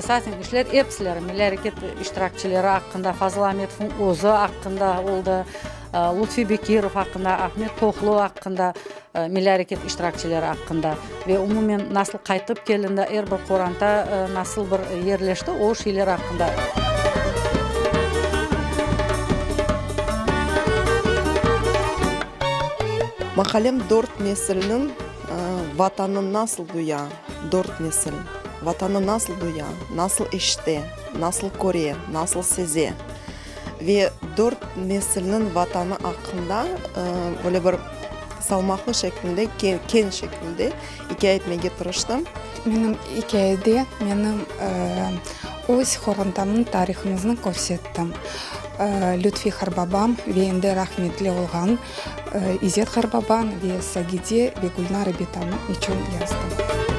Esasen işler episileri milliy areket iştirakçileri aqqında, Fazıl Ametovnıñ özü aqqında oldı, Lutfi Bekirov aqqında, Ahmet Tohlu aqqında, milliy areket iştirakçileri aqqında ve umumen nasıl qaytıp kelindi, er bir qoranta nasıl bir yerleşti, o şeyler aqqında. Maqalem dört nesilniñ Vatanı nasıl duya, dört nesil Vatanı nasıl duya, nasıl eşite, nasıl köre, nasıl seze ve dört nesilniñ Vatanı aqqında böyle bir salmaqlı şekilde, keñ şekilde ikâye etmege tırıştım. Menim ikâyede menim öz qorantamnıñ tarihımıznı körsettim. Lütfi qarbabam ve endi rahmetli olğan İzet qarbaban ve Sagide ve Gülnara bitam içün yazdım.